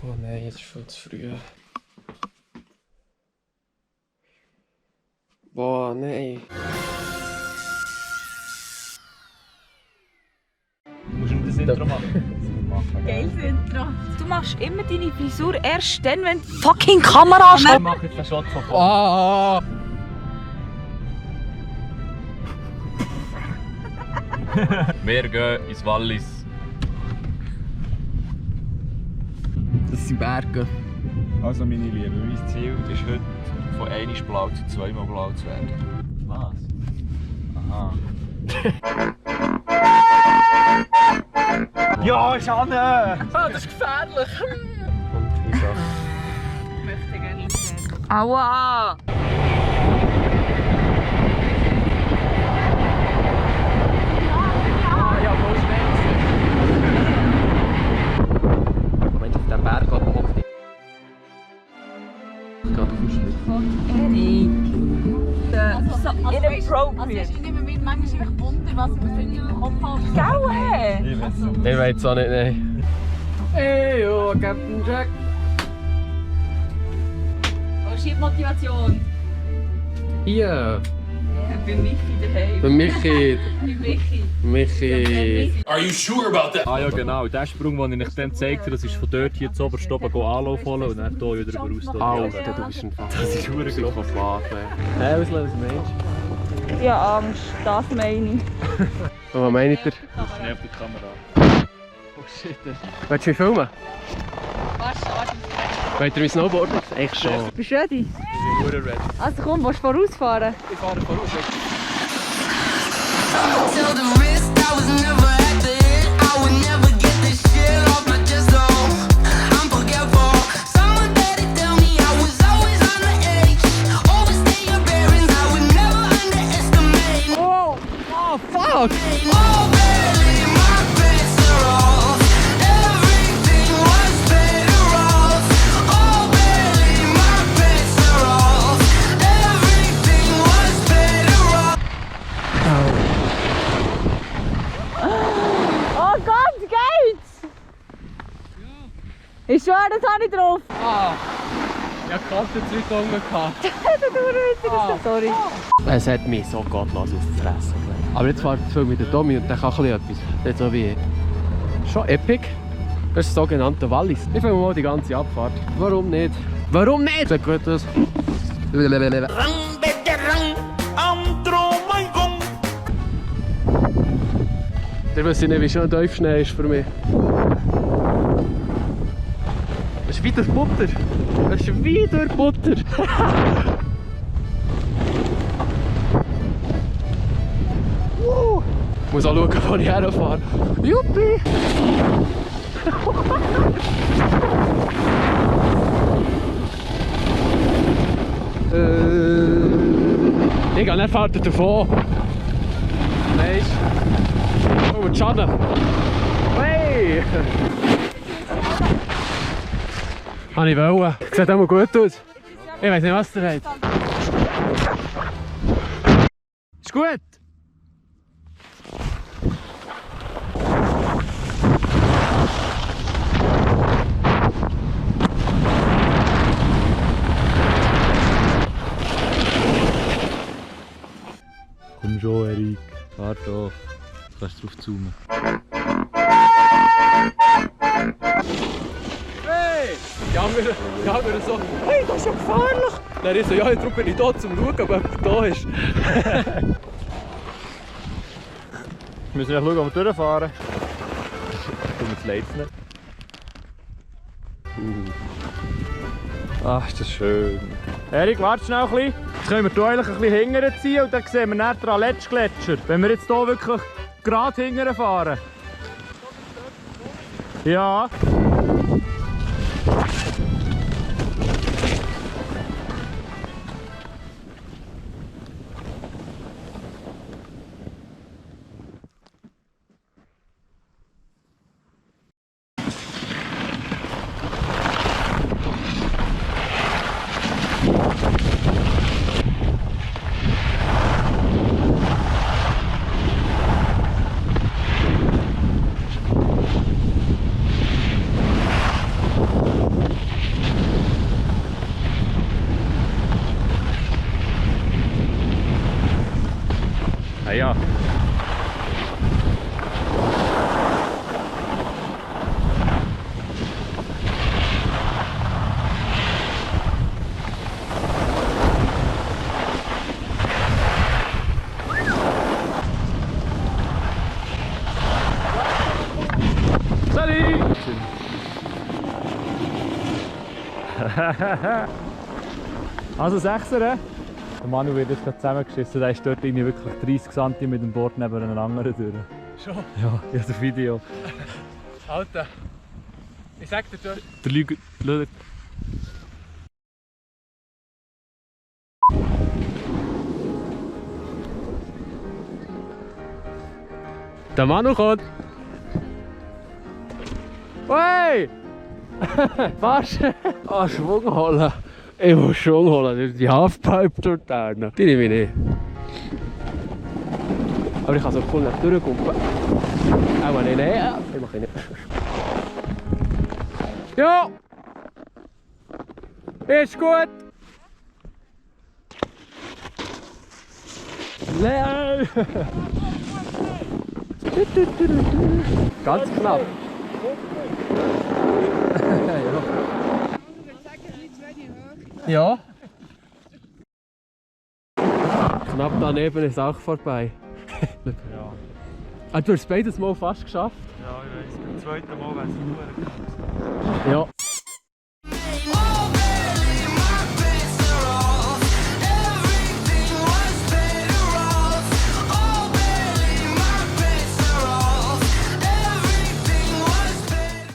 Oh nein, jetzt ist viel zu früh. Boah, nein. Musst du das Intro machen? Geiles Intro. Du machst immer deine Frisur erst dann, wenn die fucking Kamera Ich mache jetzt einen Shot von vorne. Ah! Wir gehen ins Wallis. Das sind Berge. Also meine Lieben, mein Ziel ist heute von einmal blau zu zweimal blau zu werden. Was? Aha. Ja, ist Anne! Das ist gefährlich! Und wieso? Ich möchte gerne sehen. Aua! Ja, wo ist Mensch, auf dem Berg hockt nicht. Gerade auf dem Schritt. Erik! So inappropriate. Ich nehme mir manchmal Wunder, was ich mir in den Kopf habe. Gau, hä? Ich weiß so. Ich weiß auch nicht, nein. Hey, yo, Captain Jack. Wo ist die Motivation? Hier, Bei Michi daheim. der Michi. Bei Michi. Michi. Are you sure about that? Ah ja genau, der Sprung, den ich euch dann gezeigt habe, das ist von dort hier zu oberst oben Anlauf holen und dann hier wieder raus. Alter, du bist ein Fan. Das ist verdammt So groß. verflafen. Hey, was meinst Ich habe Angst, das meine ich. du? Was meint ihr? Schnell auf die Kamera. Oh shit. Willst du mich filmen? Warte. Wollt ihr mein Snowboard? Echt schon. Bist du ready? Ich bin ready. Also komm, willst du vorausfahren? Ich fahre voraus. Till the wrist, I was never at the end. I would never get this shit off my chest, though. I'm forgetful. Someone better tell me I was always on the edge. Overstay your bearings, I would never underestimate. Oh! Oh, fuck! Oh, barely, my bets are off. Everything was better off. Oh, barely, my bets are off. Everything was better off. Oh Gott, geht's? Ich schwöre, das habe ich drauf. Ah! Ich hatte Kartenzeit unten gehabt. Sorry. Es hat mich so gottlos auf die Fresse gelegt. Aber jetzt fährt es viel mit der Tommy und der kann ein bisschen etwas. Nicht so wie... Schon epic. Das ist das sogenannte Wallis. Ich filme mal die ganze Abfahrt. Warum nicht? Warum nicht? Sehr gut das. Der weiß nicht, wie schön Tiefschnee ist für mich. Das ist wieder Butter. Das ist wieder Butter. Ich muss auch schauen, wo ich herfahre. Juppie! Ich gehe nicht fahrt davon. Weißt du? Oh, Schaden! Hey! Habe ich wollen. Sieht auch mal gut aus. Ich weiß nicht, was der hat. Ist gut! Komm schon, Erik. Warte doch. Du kannst drauf zoomen. Hey! Die anderen so, hey, das ist ja gefährlich! Dann ich so, ja, darum bin ich da, um zu schauen, ob jemand da ist. Wir müssen ja schauen, ob wir durchfahren. Komm, jetzt leid's nicht. Ach, ist das schön. Erik, warte schnell ein bisschen. Jetzt können wir hier eigentlich ein bisschen hinterher ziehen und dann sehen wir nachher den Aletsch-Gletscher. Wenn wir jetzt hier wirklich gerade hinterher fahren. Ja. Also 6er. Der Manu wird jetzt gerade zusammengeschissen. Der ist dort irgendwie wirklich 30 cm mit dem Board neben einem anderen durch. Schon? Ja, ich habe das Video. Alter, ich sag dir schon. Der Lüge. Der Manu kommt! Hey! Was? Ah, Schwung holen! Ich muss Schwung holen, die Halfpipe dort hinten. Die nehme ich nicht. Aber ich kann so cool nicht durchkumpen. Auch nicht, nein, ich mache nicht. Ja! Ist gut! Nein! Ganz knapp. Ja. Knapp daneben ist auch vorbei. Ja. Ah, du hast beides Mal fast geschafft. Ja, ich weiß. Beim zweiten Mal wäre es